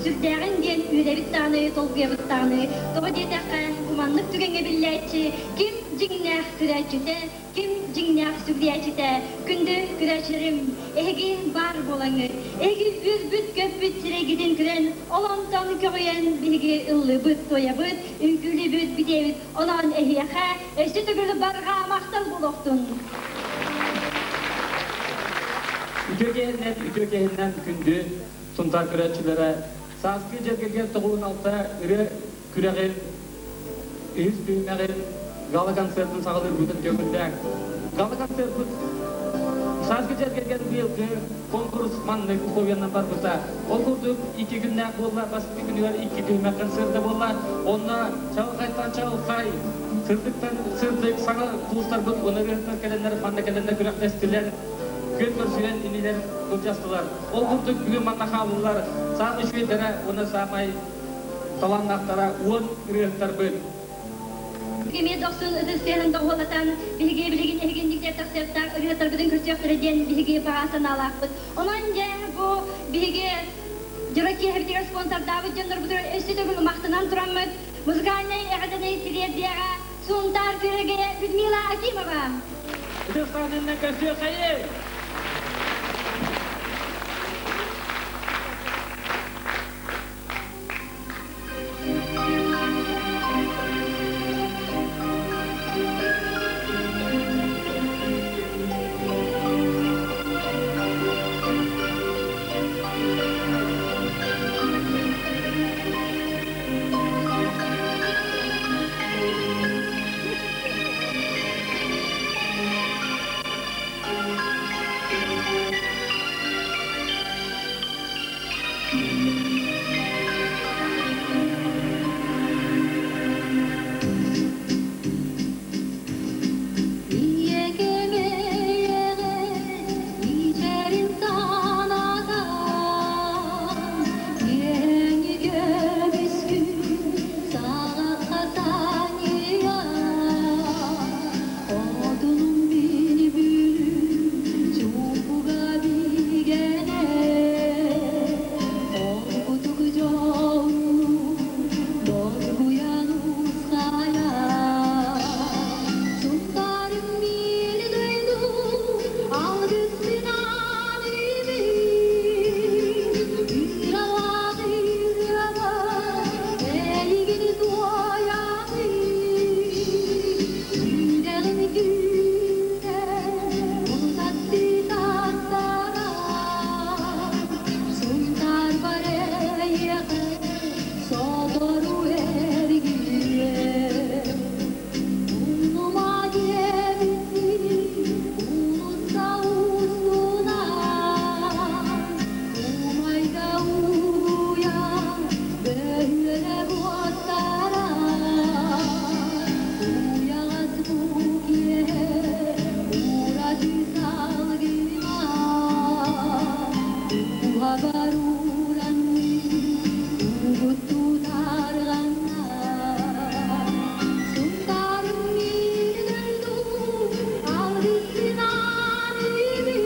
Сүрдээҕин диэн үөрэбит даҕаны, толкуйабыт даҕаны. Тоҕо диэтэххэ, бу маннык түгэҥҥэ биллээччи ким дьиҥнээх көрөөччүтэ, ким дьиҥнээх сүгүрүйээччитэ. Күндү көрөөччүлэрим, эһиги баар буолаҥҥыт. Эһиги үөрбүт-көппүт сирэйгитин көрөн, ол онтон көҕүйэн биһиги ыллыыбыт-туойабыт, үҥкүүлүүбүт, бүтээбит. Онон эһиэхэ өссө төгүл барҕа махтал буолуохтун! Үтүө киһиннэн, үтүө киһиннэн күндү Сунтаар көрөөччүлэрэ сааскы дьэргэлгэн 96 ырыа күрэҕин үһүс түһүмэҕин гала-концертын саҕалыырбытын көҥүллээҥ. Гала-концерпыт сааскы дьэргэлгэн быйылгы конкурс маннык условиянан барбыта. Ол курдук икки күннээх буолла, бастакы күнүгэр икки түһүмэх концерта буолла. Онно чаҕылхайтан чаҕылхай, сырдыктан сырдык саҥа курстарбыт уонна ырыаһыттар кэлэннэр манна кэлэннэр күрэхтэстилэр. Күөн көрсүһэн инилэр былдьастылар. Ол курдук бүгүн манна хааллылар саамай үчүгэйдэрэ уонна саамай талааннаахтара 10 ырыаһыттарбыт. Эмиэ дохсун ытыс тыаһын доҕуһуоллатан, биһиги билигин эһигинник тахсыахтаах ырыаһыттарбытын көрсүөхтэрэ диэн биһиги баҕа санаалаахпыт. Онон дьэ бу биһиги дьоро киэһэбитигэр спонсордаабыт дьоннорбутугар өссө төгүл махтанан тураммыт музыкальнай эҕэрдэни тириэрдиэҕэ Сунтаар күрэгэ Людмила Акимова. Ытыс таһынан көрсүөххэйиҥ! Ийэкэм санатан, киэҥи көмүскүн саҕахха санньыйан, Хотунум мин бүгүн чуумпуга бигэнэн, Холкутук дьоллуу долгуйан ускайар. Сунтаарым миин дойду алгыспын аныыбын, Ыыралаах ырыабар эйигин туойабын. Сүрэҕин күүһэ умсаттыы таттаран, Сунтаарбар эйиэхэ сотору эргийиэм. Умнума диэбиттии уулусса устунан, Умайда угуйан бөһүөлэк уоттара. Уйаҕас бу киэһэ ураты салгына, Уһабар уранныы угуттуу тарҕанна. Сунтаарым миин дойду алгыспын аныыбын,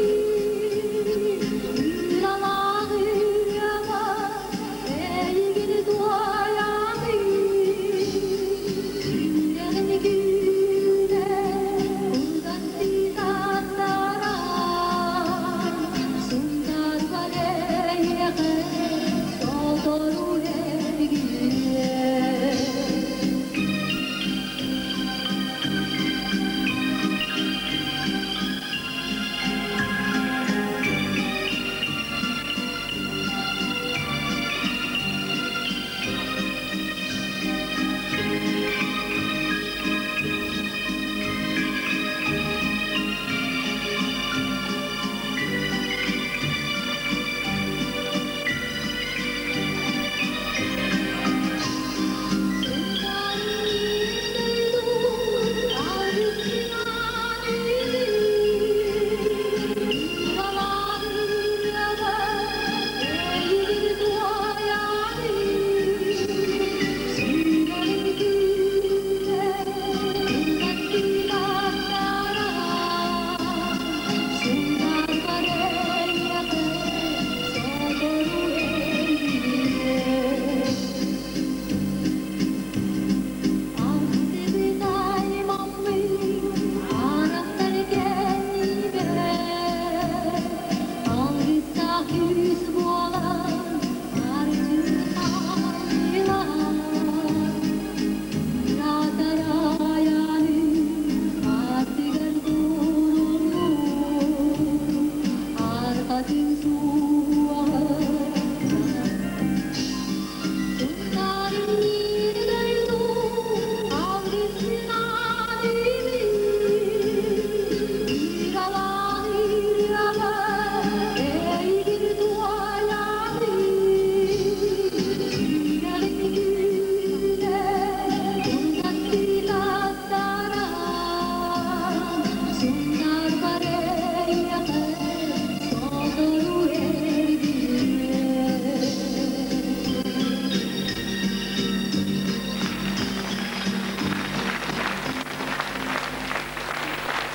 Ыыралаах ырыабар эйигин туойабын. Сүрэҕим күүһэ курдаттыы таттаран, Сунтаарбар эйиэхэ сотору эргийиэм.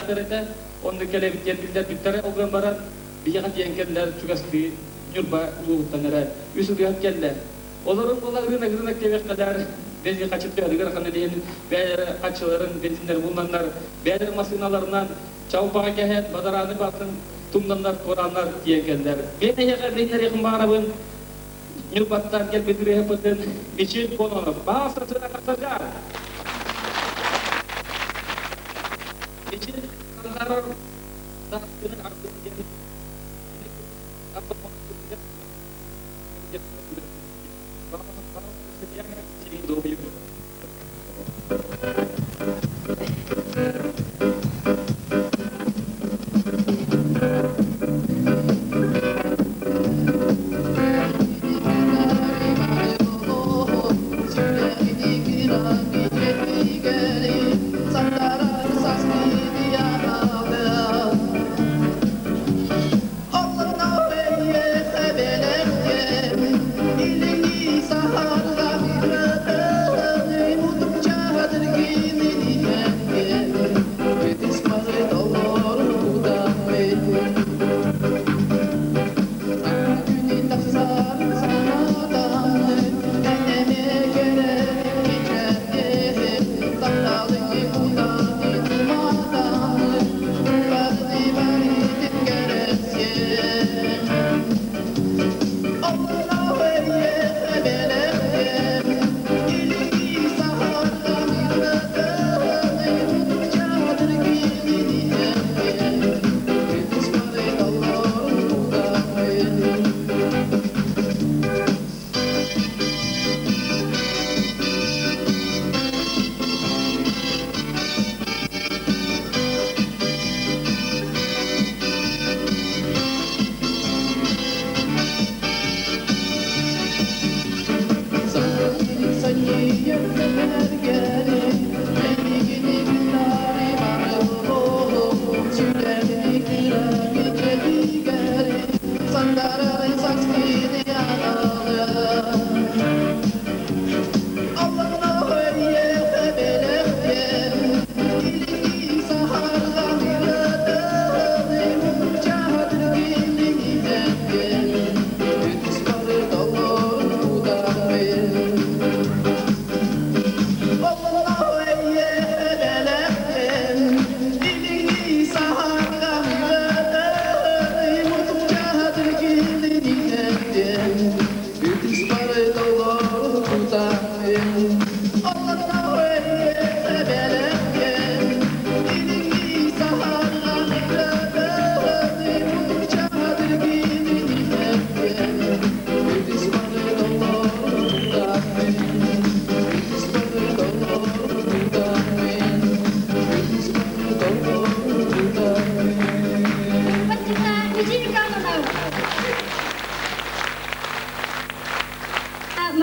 ырыаһыттардаахтар этэ. Онно кэлэбит диэн биллэрбиттэрэ. Ол гынан баран биһиэхэ тиийэн кэллэр чугастыы Ньурба улууһуттан эрэ үс ырыаһыт кэллэ. Олорун буола ырыынак-ырыынак диэбэххэлэр, бензин хаччытыгар ханна диэн бэйэлэрэ хаччыларын бензиннэр булунаннар, бэйэлэрэ массыыналарынан чалбаҕа кэһэн, бадарааны батын тумнаннар, туорааннар тиийэн кэллэр. Мен эһиэхэ билиннэриэхим баҕарабын, Ньурбаттан кэлбит ырыаһыппытын Мичил Кононов. Баҕа сырахтарга! Мичил Сандарар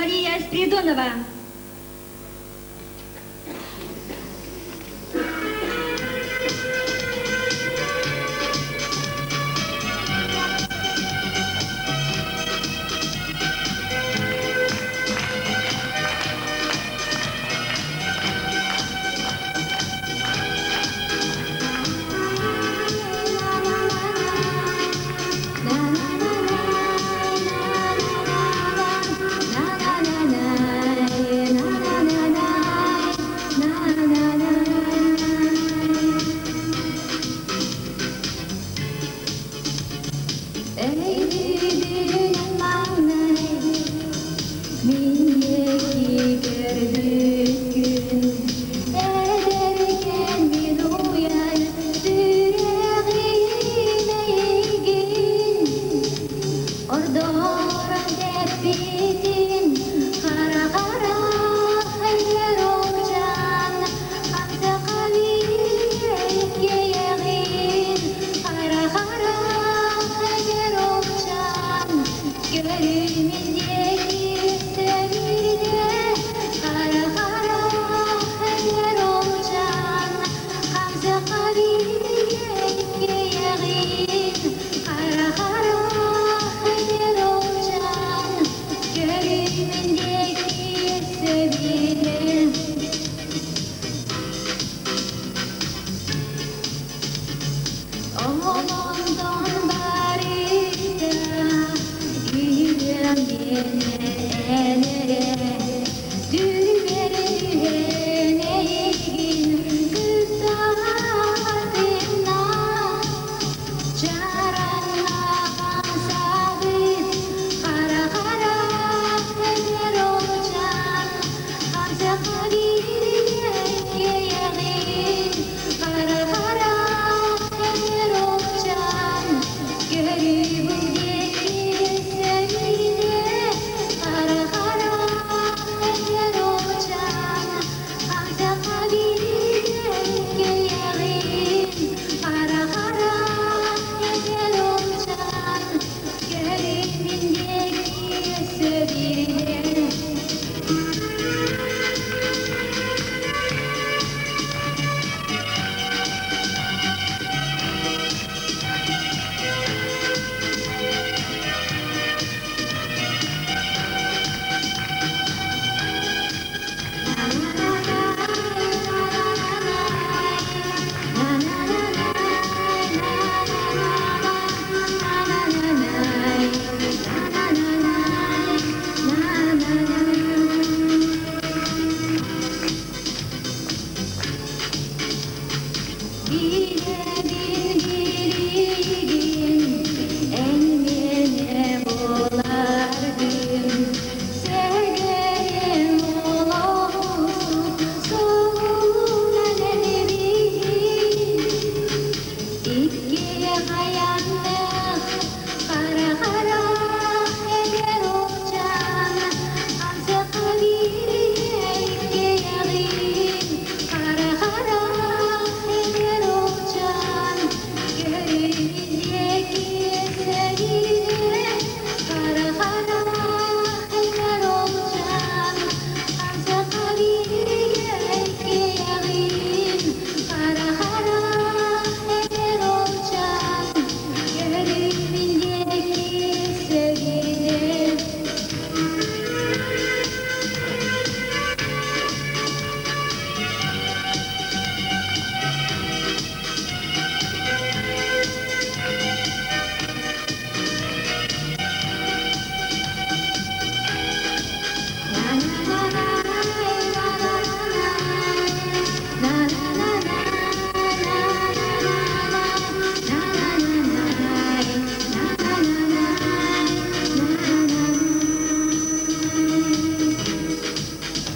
Мария Спиридонова.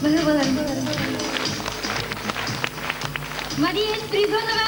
Баһыыбаларын. Мария Спиридонова.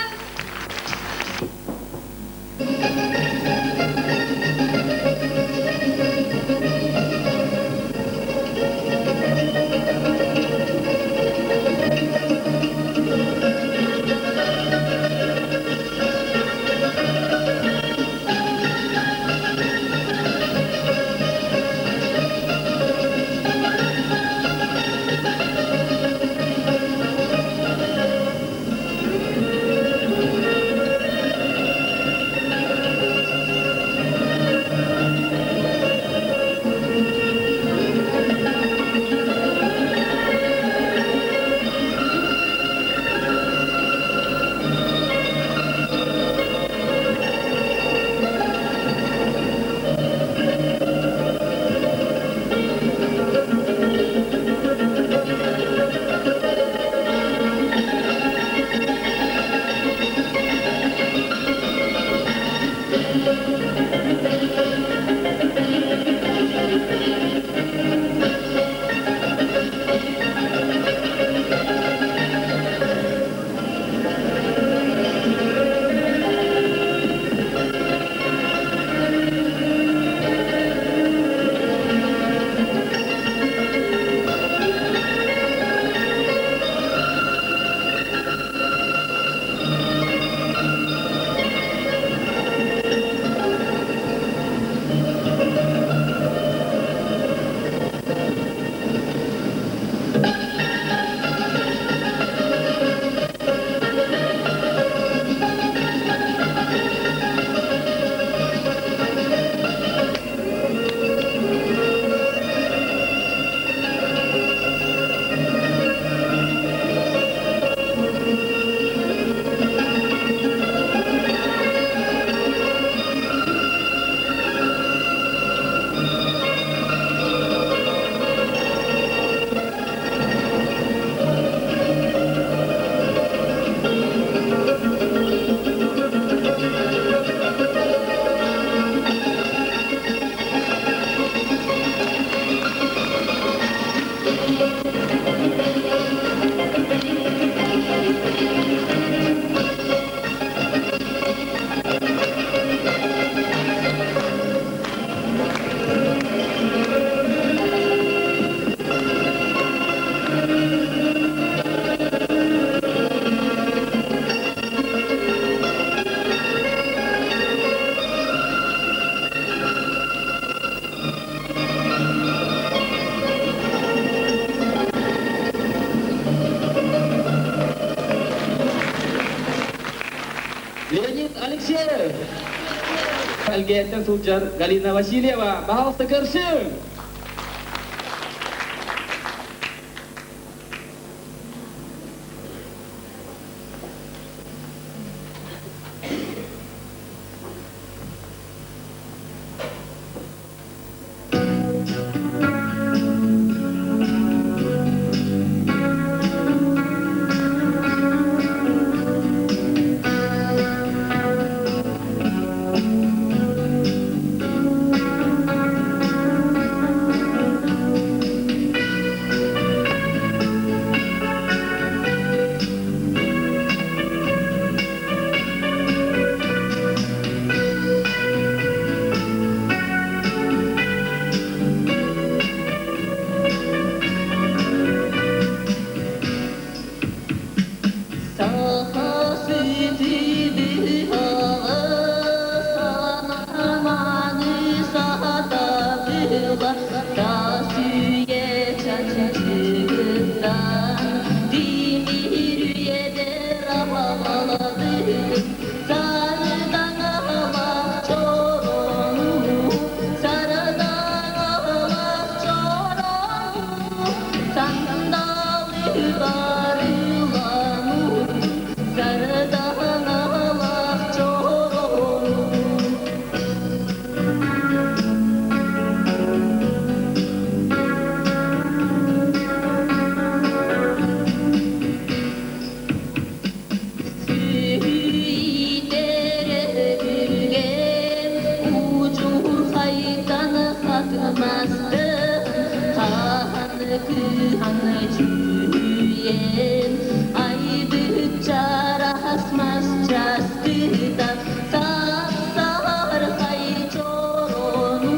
Леонид Алексеев. Элгээттэн сылдьар Галина Васильева. Пожалуйста, көрсүҥ! кыһаны дьүһүйэн айбыт чараас мас часкыта сап-сархай чорону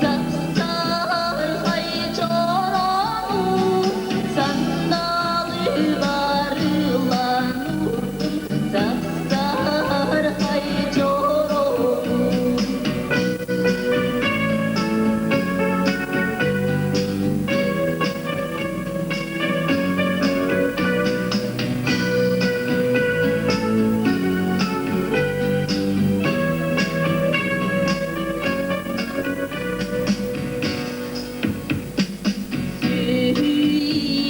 сап-сархай чорону сандалы барыланурдун сап-сархай чорону.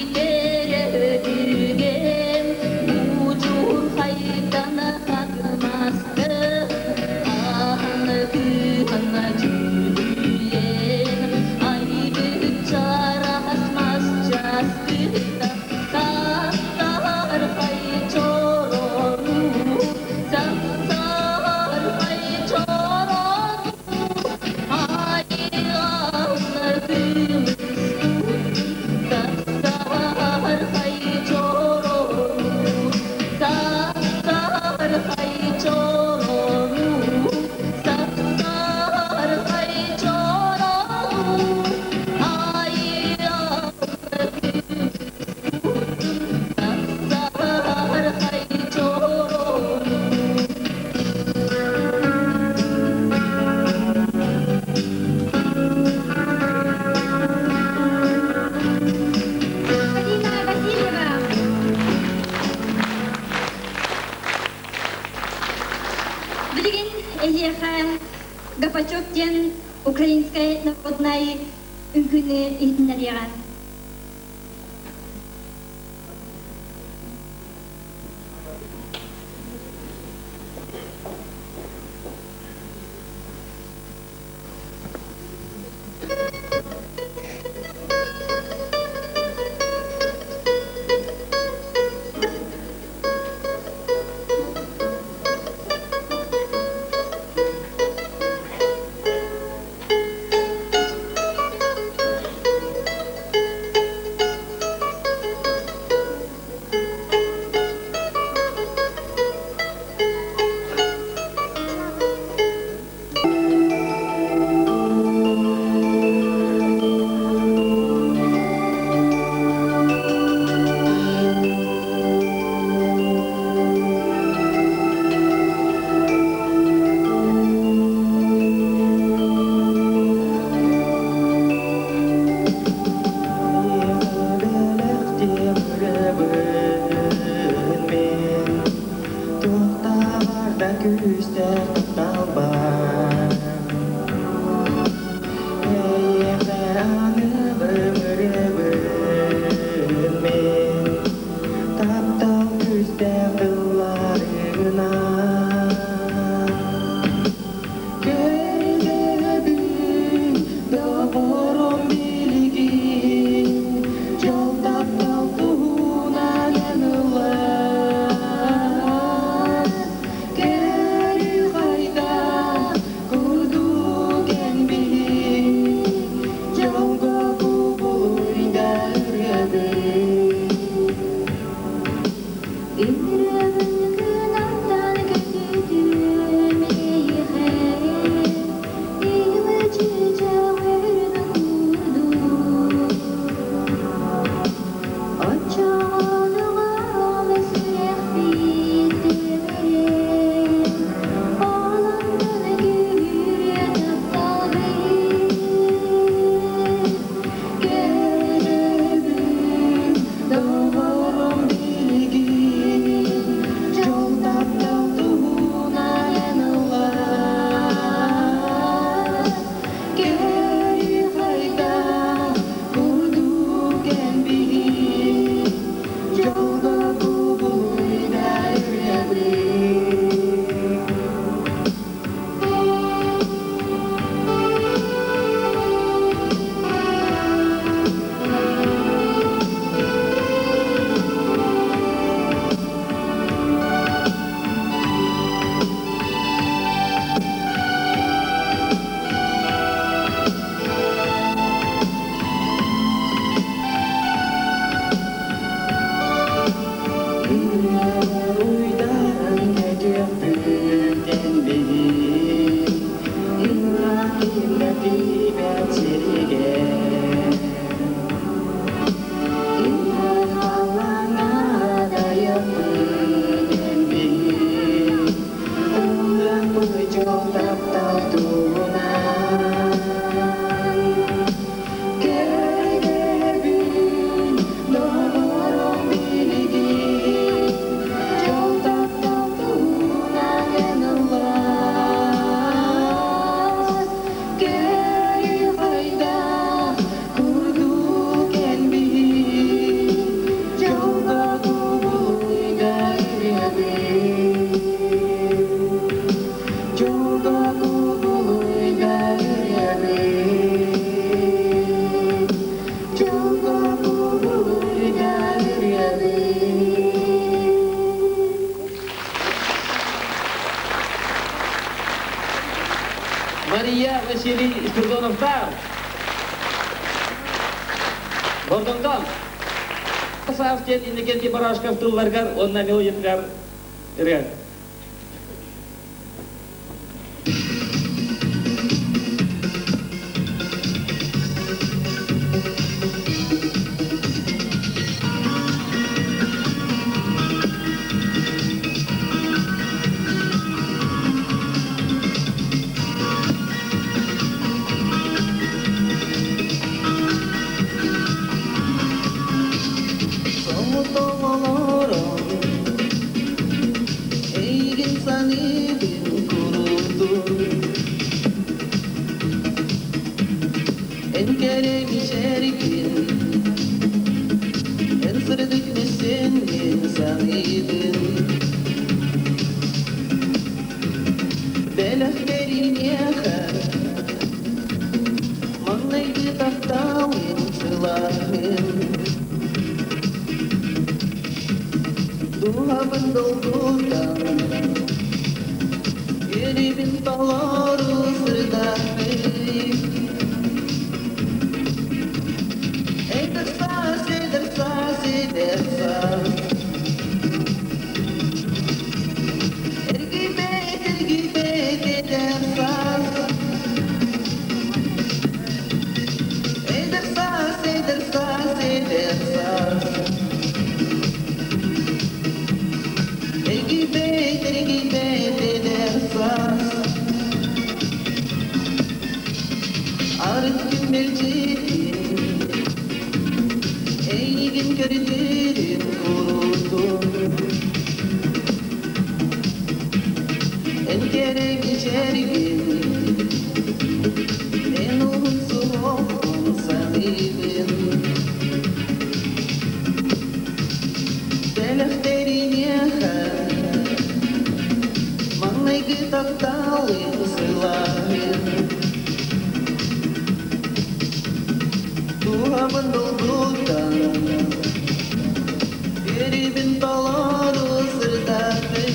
Сүүйтэрэ удьурхайтан хатымасты аһаны кыһана дьүһүйэн айбыт чараас мас часкыта сап-сархай чорону сап-сархай чорону айыланна көмүс сап-сархай чорону сап-сархай чорону сап-сархай чорону айыланна сап-сархай чорону. Алина Васильева. Билигин эһиэхэ Гапачок диэн украинскай народнай үҥкүүнү иһитиннэриэҕэ. Туохтааҕар күүстээх тапталбар Эйиэхэ аныыбын мин Таптал күүстээх тылларынан Көрдөбүн доҕорум билигин Дьол таптал туһунан эн ыллаас. Кэрий. Кугурдар ырыабын. Мария Василий Спиридоновтар. Бордоҥтон. Саас диэн Иннокентий Барашков тылларыгар уонна мелодиятыгар ырыа. Соҕотоҕолорон эйигин саныыбын куруутун. Эн кэрэ мичээргин, эн сырдык мөссүөҥҥүн саныыбын. Бэлэх бэриниэхэ маҥнайгы тапталым сылааһын. Дууһабын долгутан, үөрүүбүн толору сырдатыы. Эдэр саас, эдэр саас, эдэр саас. Эргийбэт, эргийбэт эдэр саас. Эдэр саас, эдэр саас, эдэр саас. Эргийбэт, эргийбэт эдэр саас. Арыт күн мэлдьитин, эйигин көрдүүрүм куруутун. Эн кэрэ мичээргин, мен уһун суһуохпун саныыбын. Бэлэхтэриниэхэ маҥнайгы тапталым сылааһын. Дууһабын долгутан, үөрүүбүн толору сырдатыы.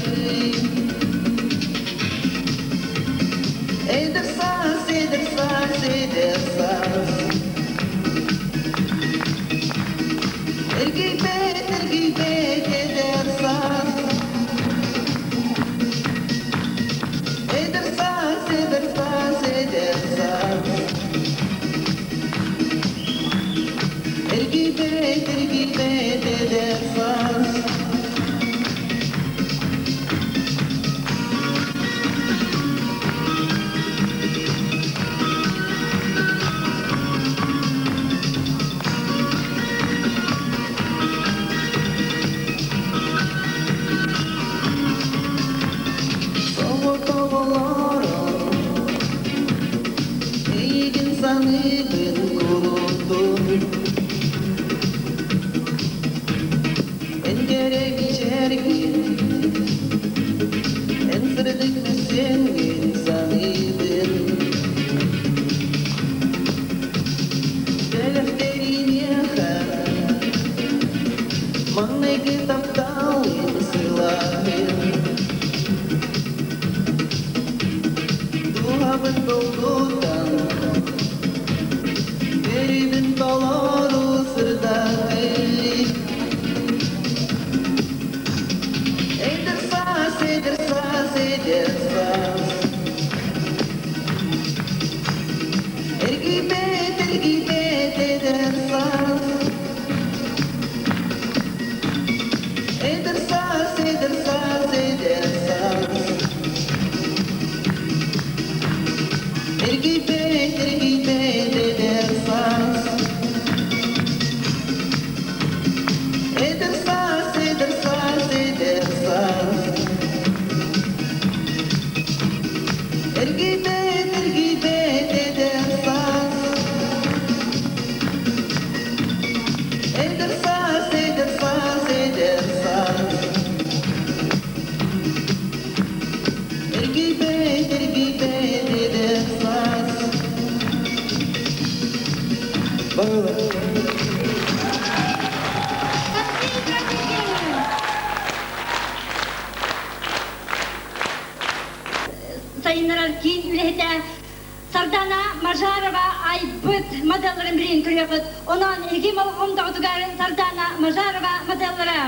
Эдэр саас, эдэр саас, эдэр саас. Эргийбэт, эргийбэт эдэр саас. Эдэр саас, эдэр саас, эдэр саас. Эргийбэт, эргийбэт эдэр саас. Соҕотоҕолорон эйигин саныыбын куруутун. Эн кэрэ мичээргин, эн сырдык мөссүөҥҥүн саныыбын. Бэлэхтэриниэхэ маҥнайгы тапталым сылааһын. Дууһабын долгутан, үөрүүбүн толору сырдатыы. Эдэр саас, эдэр саас, эдэр саас. Эргийбэт, эргийбэт эдэр саас. Эдэр саас, эдэр саас, эдэр саас. Эргийбэт, эргийбэт эдэр саас. үлэһитэ Сардана Мажарова айбыт моделларын билин көрүөххүт. Онон эһиги болҕомтоҕутугар Сардана Мажарова моделлара.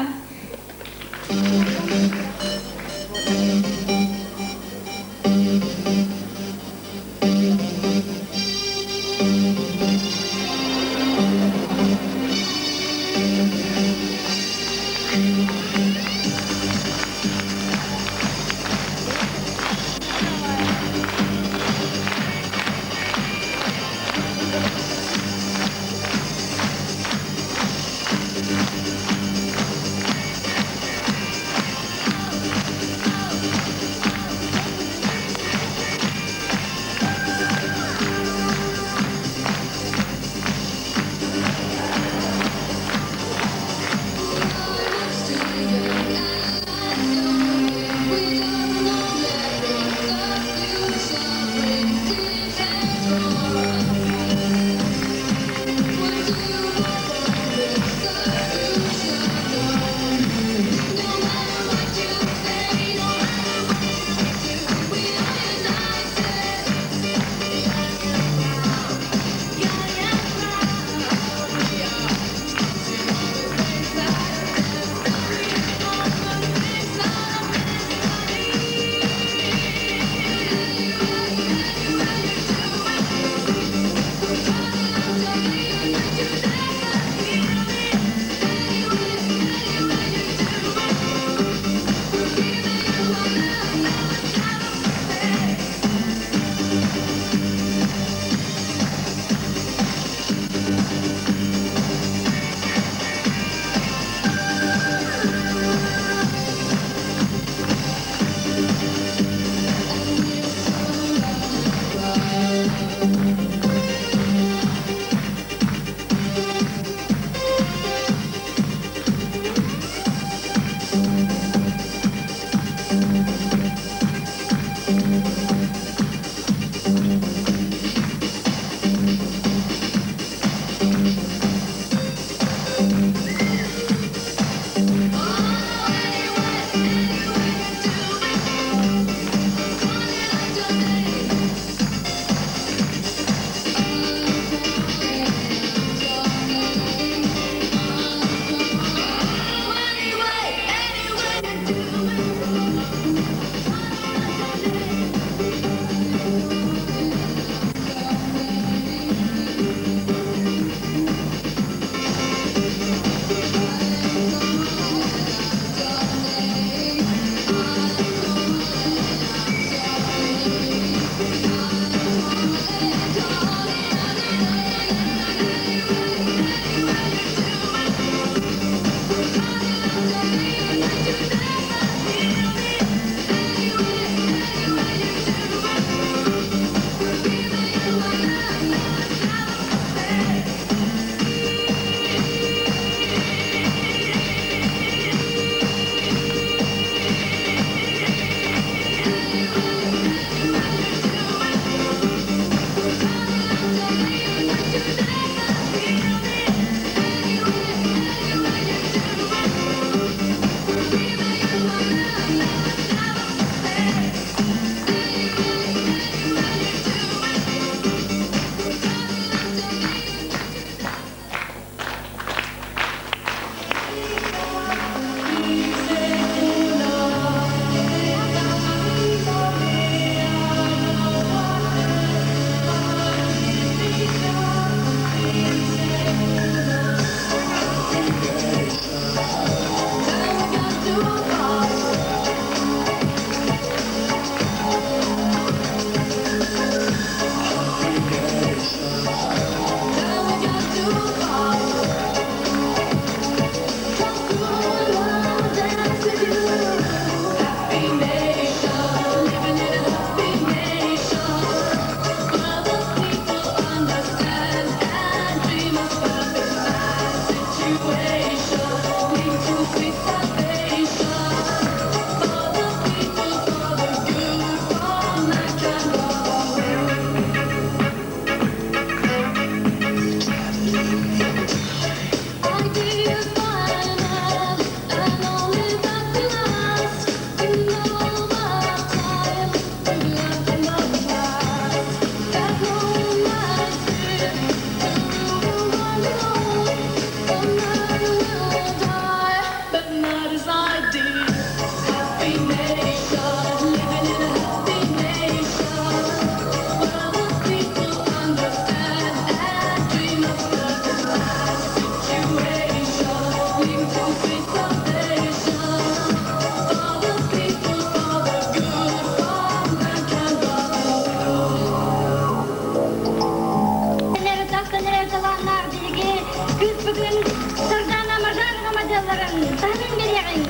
Сабыдыалларын таһынан биэриэҕиҥ!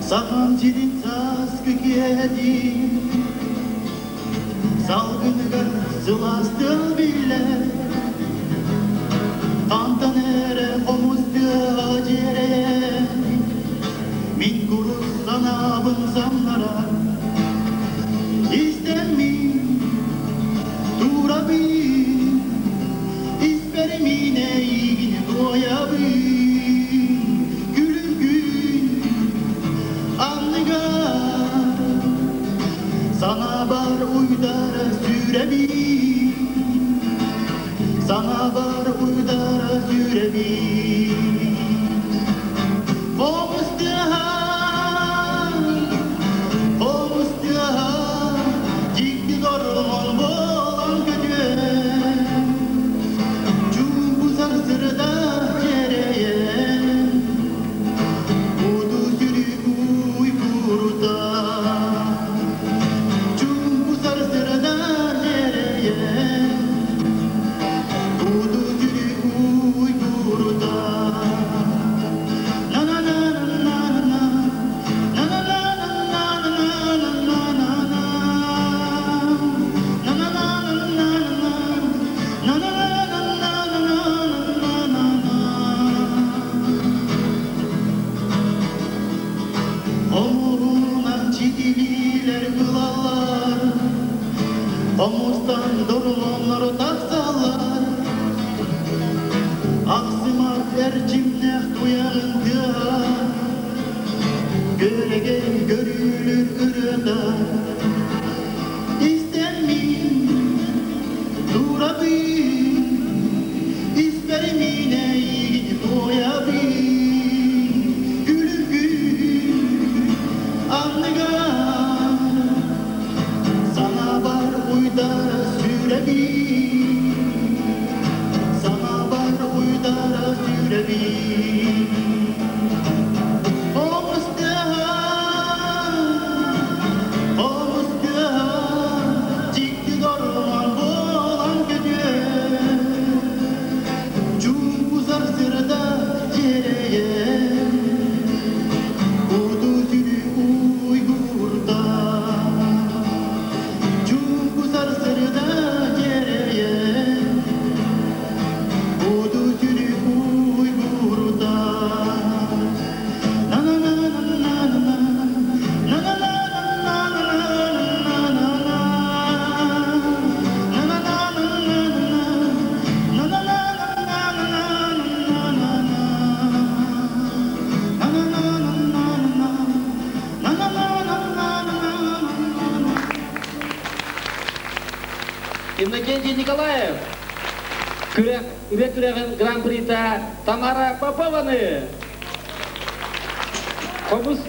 Сахам сирин сааскы киэһэтин Салгыныгар сылаас тыал биллэр Хантан эрэ хомус тыаҕа дьиэрэйэн Мин курус санаабын самнарар Истэммин туурабын Испэр мин эйигин туойабын Күлүм анныгар Санаабар уйдара сүүрэбин Санаабар уйдара сүүрэбин Хомус тыаһа Хомус тыаһа Дьикти дорҕоон буолан көтүө Чуумпу сарсыарда дьэрэйэн Куту сүрү уйгурута Чуумпу сарсыарда дьэрэйэн Куту сүрү уйгурута На-на-на-на-на-на На-на-на-на-на-на-на-на-на На-на-на-на-на-на На-на-на-на-на-на-на-на-на Омугунан читилиилэр ылаллар, Хомустан дорҕооннор тахсаллар. Ахсымат эрчимнээх туйаҕын тыаһа, Күөрэгэй көрүүлүр ырыата. Истэн мин туурабын, Испэр мин эйигин туойабын. Күлүм анныгар Санаабар уйдара сүүрэбин, Санаабар уйдара сүүрэбин. Хомус тыаһа, хомус тыаһа, Дьикти дорҕоон буолан көтүө. Чуумпу сарсыарда дьиэрэйэн, Куту сүрү уйгурда. Чуумпу сарсыарда дьиэрэйэн, Куту сүрү уйгурда. На-на-на-на-на-на, на-на-на-на-на-на-на-на, на-на-на-на-на-на, на-на-на-на-на-на-на-на. На-на-на-на-на-на, на-на-на-на-на-на-на. Иннокентий Николаев. Күрэх, ырыа күрэҕин гран-прита Тамара Попованы. Хомус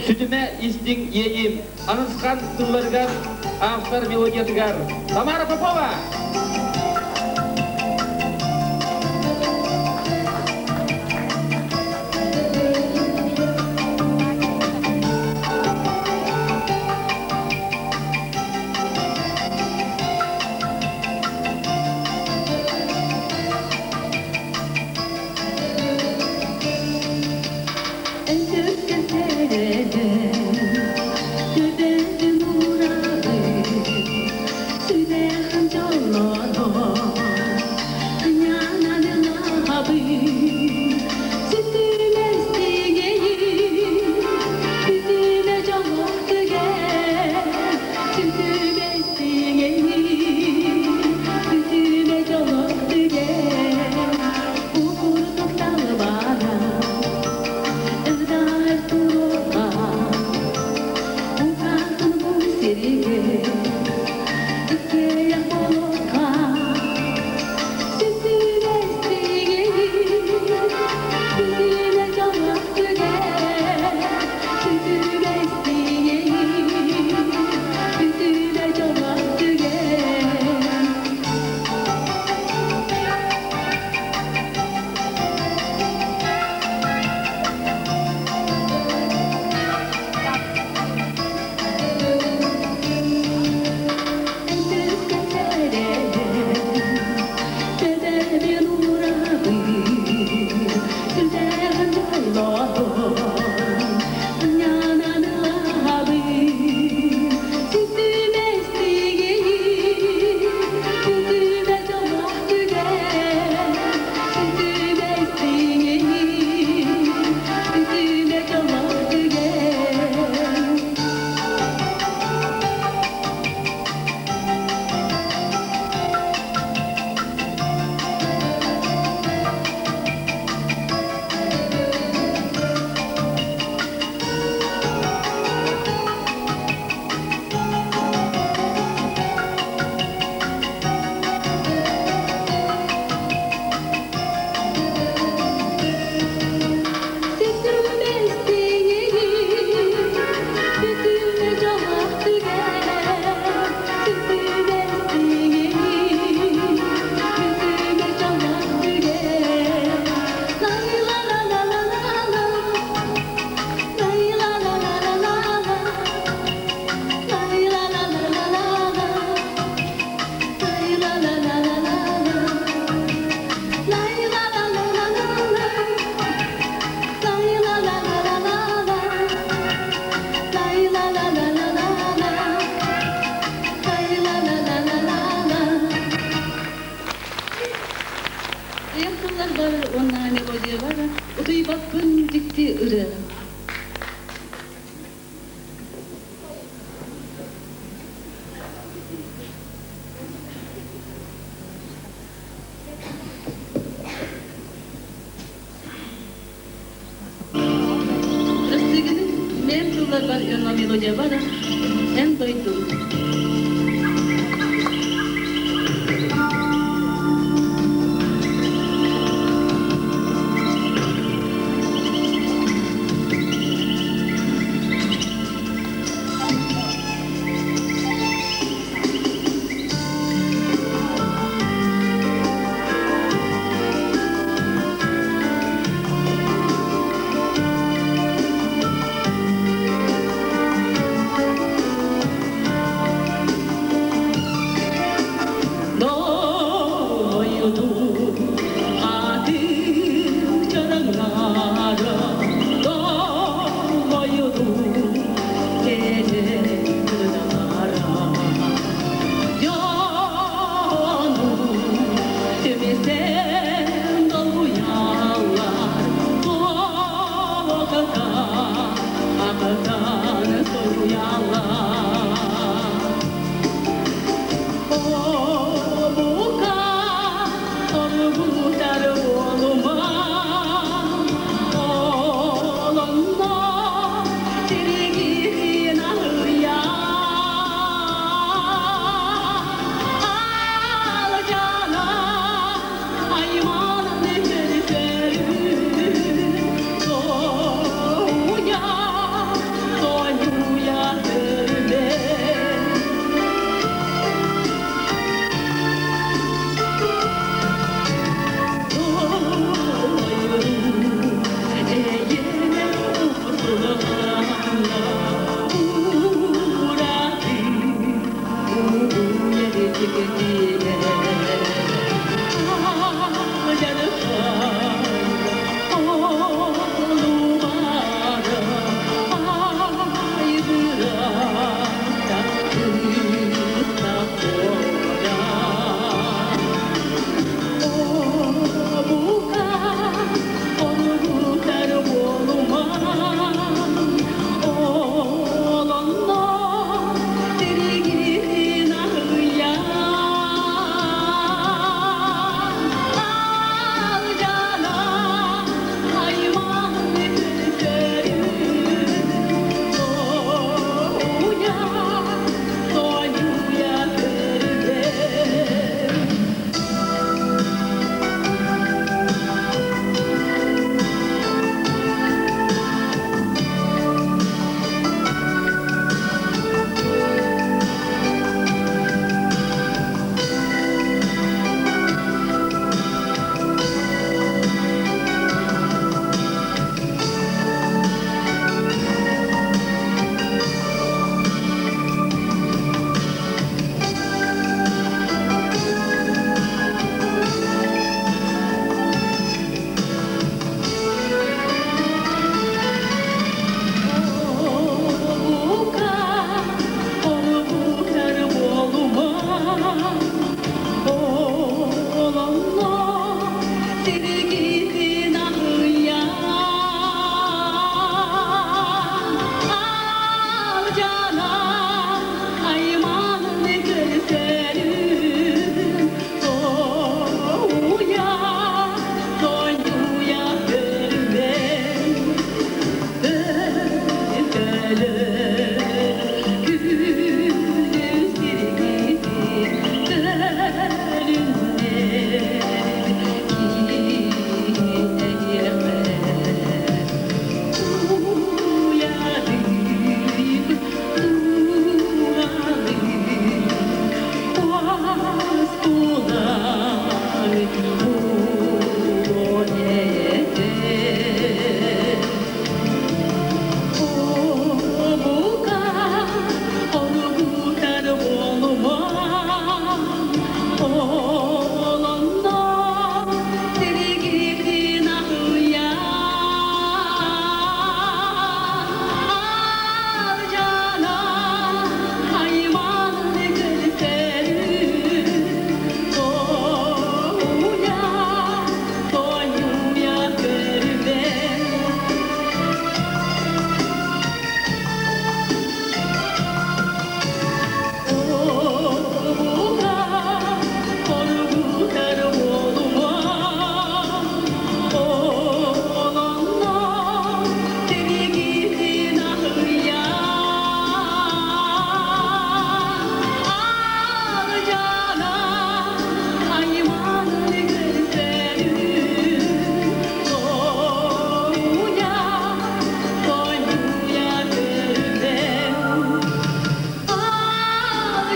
сүтүмэ истиҥ иэйиим Анысхан тылларыгар автор мелодиятыгар Тамара Попова! Төбөтүн уурабын. Айар тыллар бар уонна мелодия бар, утуйбаппын дьикти ырыа. Растыгын мен тыллар бар уонна мелодия бар, эн дойдум.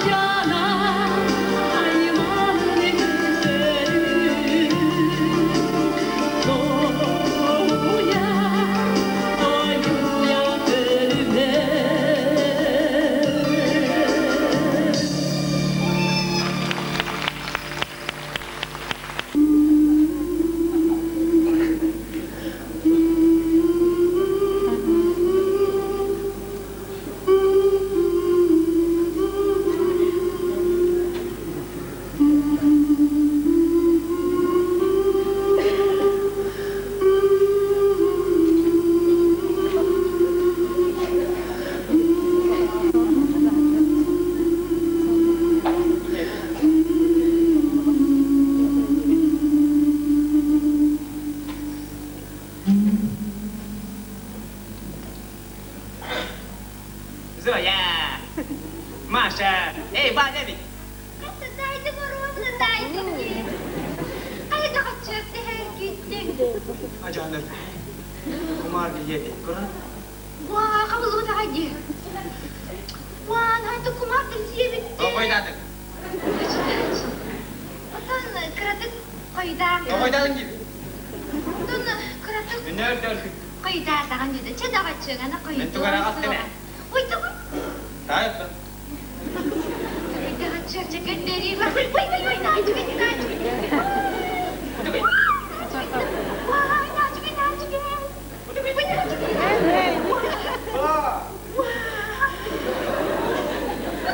Дьана айман Тоя, тоюя көрүмэ. Зоя! Маша! Эй, Ваня ведь! Дайте ровно, дайте. Хайда киттик. Ажаныр. Кумар билети. Кура? Ва, қабылуға таға Ва, найты кумар тілсие бітті. Тоқойдадың. Отан кыратык қойда. Тоқойдадың дейді. Отан кыратык Өнер дөрхү. қойда таған деді. Че даға чыгана қойды. Мен тугара астыма. Ой, тугар. Тайып. Даға чык чекендери. Ой, ой, ой, начуги, начуги. Ой, начуги, начуги. Ой, начуги.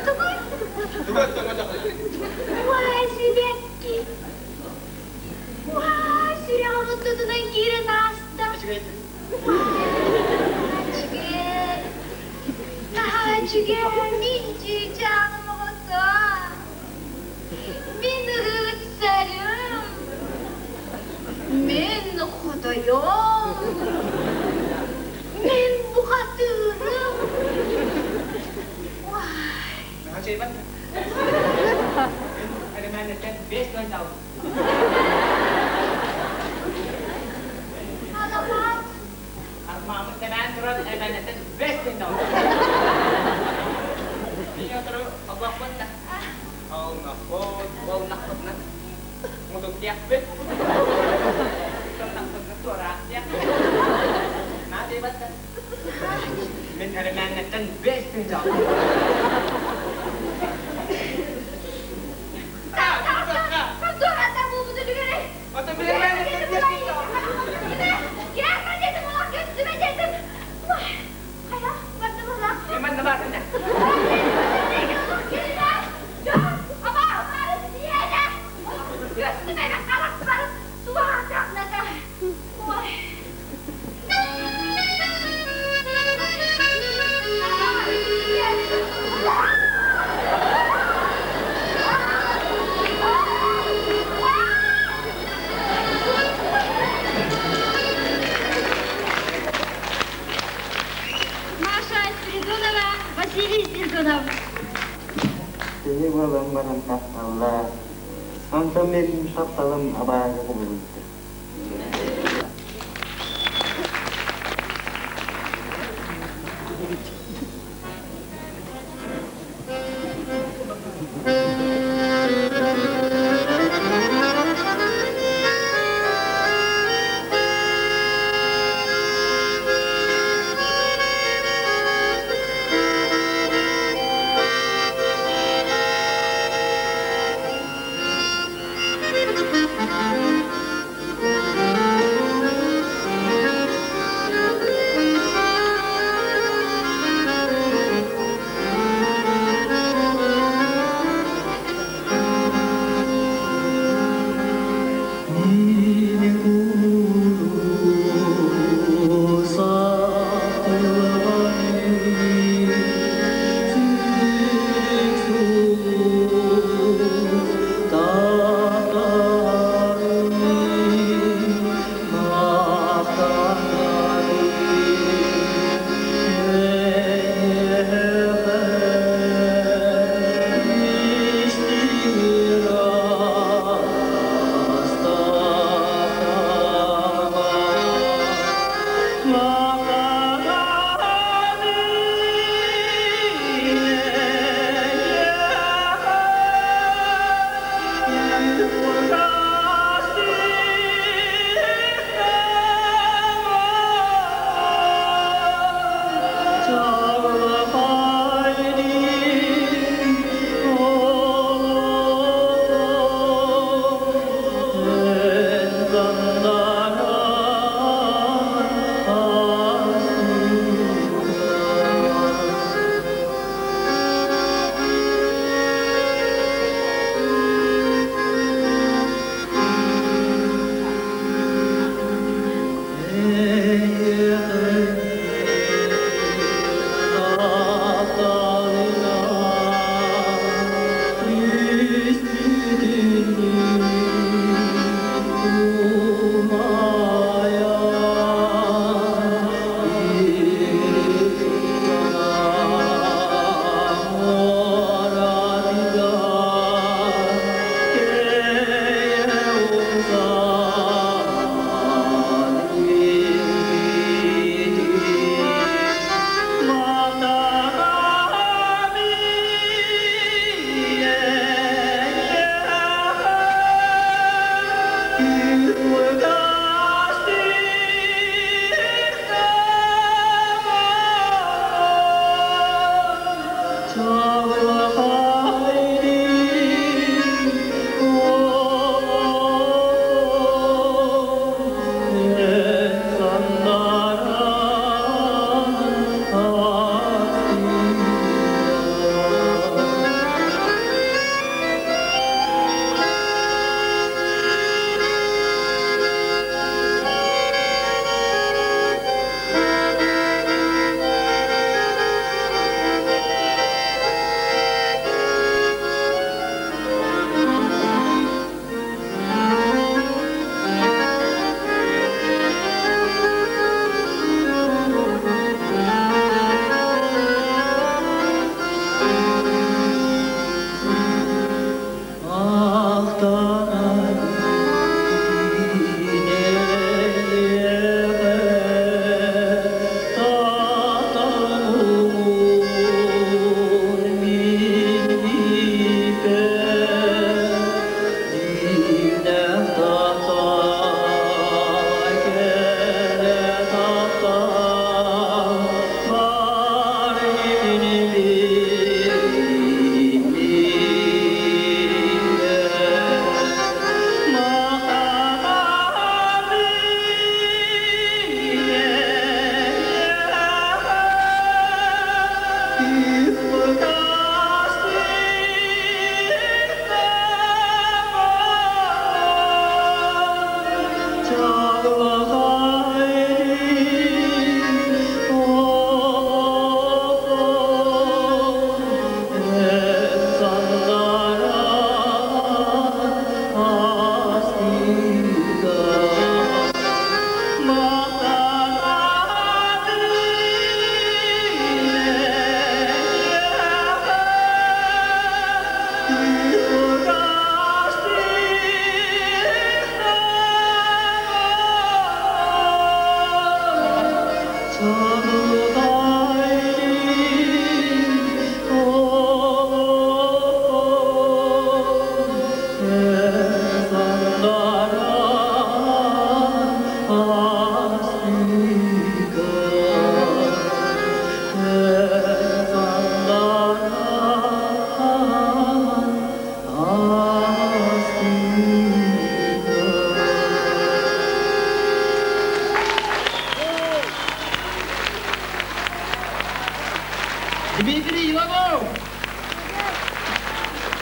Тугар. Тугар, тугар, Вай, сибекки. Вай, сүрәҕин тутунан киирэн ааста. Үчүгэй. Наһаа үчүгэй, мин чыычааҕым оҕото. Мин рыцарым. Мин хотойом. Мин бухатыырым. Вай. Мен Әременеттен 5 нөл алдым. Аламат. Армамы тәмән туран әременеттен 5 нөл алдым. Мен отыру Аллах да. Аллах ол нақпытна. Мудук тияқпы. Нақпытна тура тияқ. На дебатта. Мен әременеттен 5 нөл алдым. Ата билерменеттен 5 нөл алдым. Мен манна бардым. Маша Спиридонова, Василий Спиридонов. Киһи буолан баран тапталлаах, онтон мин тапталым абааһы кубулуйда.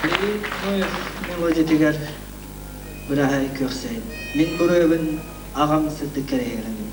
Леонид Ноев мелодиятыгар Быраһай Күөхсэйин. Мин буруйабын аҕам сырдык кэрэһэлэним.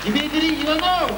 Дмитрий Иванов!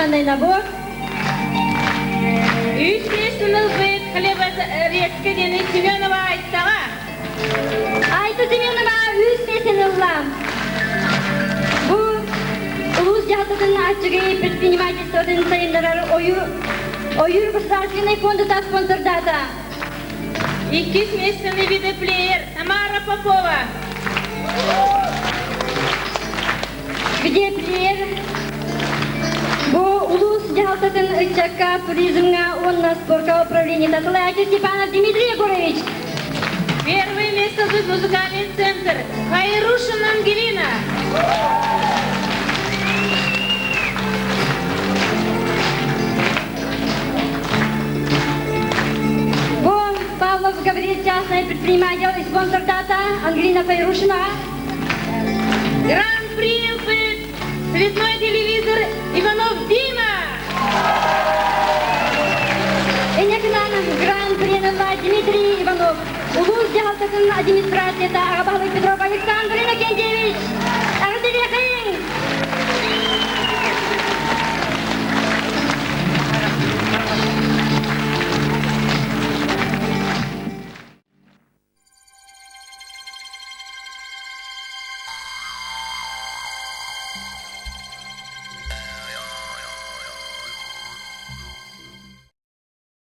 Ванный набор. Үс миэстэни ылбыт хлеборезка диэни Семенова Айтаҕа. Айта Семенова үс миэстэни ылла. Бу улуус дьаһалтатын аччыгый предпринимательствотын сайыннарар ойуур государственнай фондата спонсордаата. Иккис миэстэни видеоплеер Тамара Попова. Видеоплеер бу улуус дьаһалтатын ыччакка туризмҥа уонна спорка управлениета салайааччы Степанов Дмитрий Егорович. Первое место будет музыкальный центр Хайрушина Ангелина. Бу Павлов Гаврил частный предприниматель и спонсордата Ангелина Файрушина. Гран-при цветной телевизор Иванов Дима. Энекынан Гран-при Дмитрий Иванов. Улуус дьаһалтатын администрацията аҕа баһылык Петров Александр.